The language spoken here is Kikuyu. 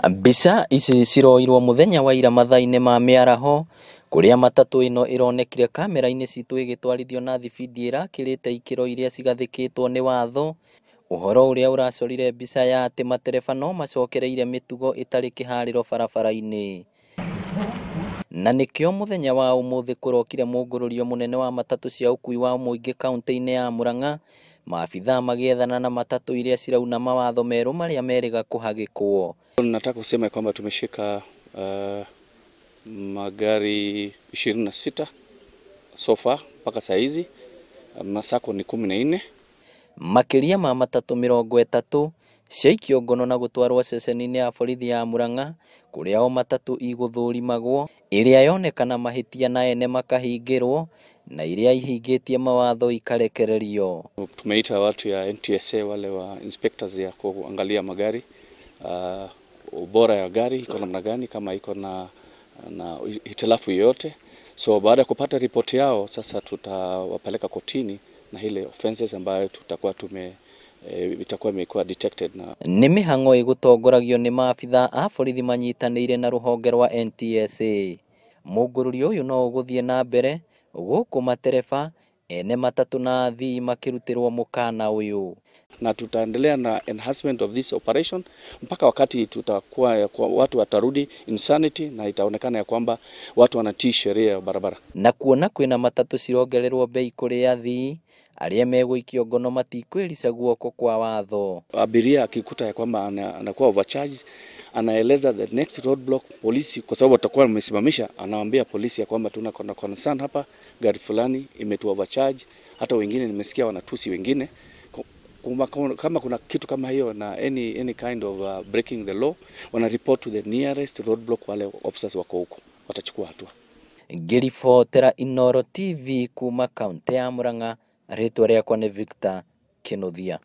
Mbica ici ciroirwo mũthenya wa ira mathaa-inĩ ma mĩaraho kũrĩa matatũ ĩno ĩronekire kamera-inĩ citũ ĩgĩtwarithio na thibindi ĩrakĩrĩte ikĩro iria cigathĩkĩtwo nĩ watho. Ũhoro ũrĩa ũracorire mbica ya atĩ matereba no macokereire mĩtugo ĩtarĩ kĩharĩro barabara-inĩ. Na nĩkĩo mũthenya wa ũmũthĩ kũrokire mũngũrũrio mũnene wa matatũ cia ũkui wa mũingĩ kaunti-inĩ ya Murang'a, maabithaa magĩethana na matatũ iria cirauna mawatho merũ marĩa merĩga kũhagĩkwo. Nataka kusema kwamba tumeshika magari 26 so far mpaka saa hizi, masako ni 14. Makĩria ma matatũ 30 ciaikio ngono na gũtwarwo ceceni-inĩ ya borithi ya Murang'a kũrĩa o matatũ igũthũrimagwo, ĩrĩa yonekana mahĩtia na ene makahingĩrwo na iria ihingĩtie mawatho ikarekererio. Tumeita watu ya NTSA, wale wa inspectors ya kuangalia magari, ubora ya gari iko namna gani, kama iko na hitilafu yoyote. So baada ya kupata ripoti yao sasa tutawapeleka kotini na ile offenses ambayo tutakuwa tume itakuwa imekuwa detected na nĩ mĩhang'o ĩgũtongoragio nĩ maabithaa a borithi manyitanĩire na rũhonge rwa NTSA. Mũngũrũrio ũyũ no ũgũthiĩ na mbere gũkũ matereba ene matatũ na athii makĩrutĩrwo mũkana ũyũ. Na tutaendelea na enhancement of this operation mpaka wakati tutakuwa watu watarudi insanity na itaonekana ya kwamba watu wanatii sheria ya barabara. Na kuona kwĩna matatũ cirongererwo bei kũrĩ athii arĩa megũikio ngono matikwĩrica guoko kwa watho. Abiria akikuta ya kwamba anakuwa overcharged, anaeleza the next roadblock polisi, kwa sababu watakuwa wamesimamisha, anawaambia polisi ya kwamba tuna concern hapa, gari fulani imetu overcharge. Hata wengine nimesikia wanatusi wengine. Kama kuna kitu kama hiyo na any kind of breaking the law, wana report to the nearest roadblock, wale officers wako huko watachukua hatua. Ngĩribotera Inooro TV kuma kaunti ya Murang'a, rĩtwa rĩakwa nĩ Victor Kinuthia.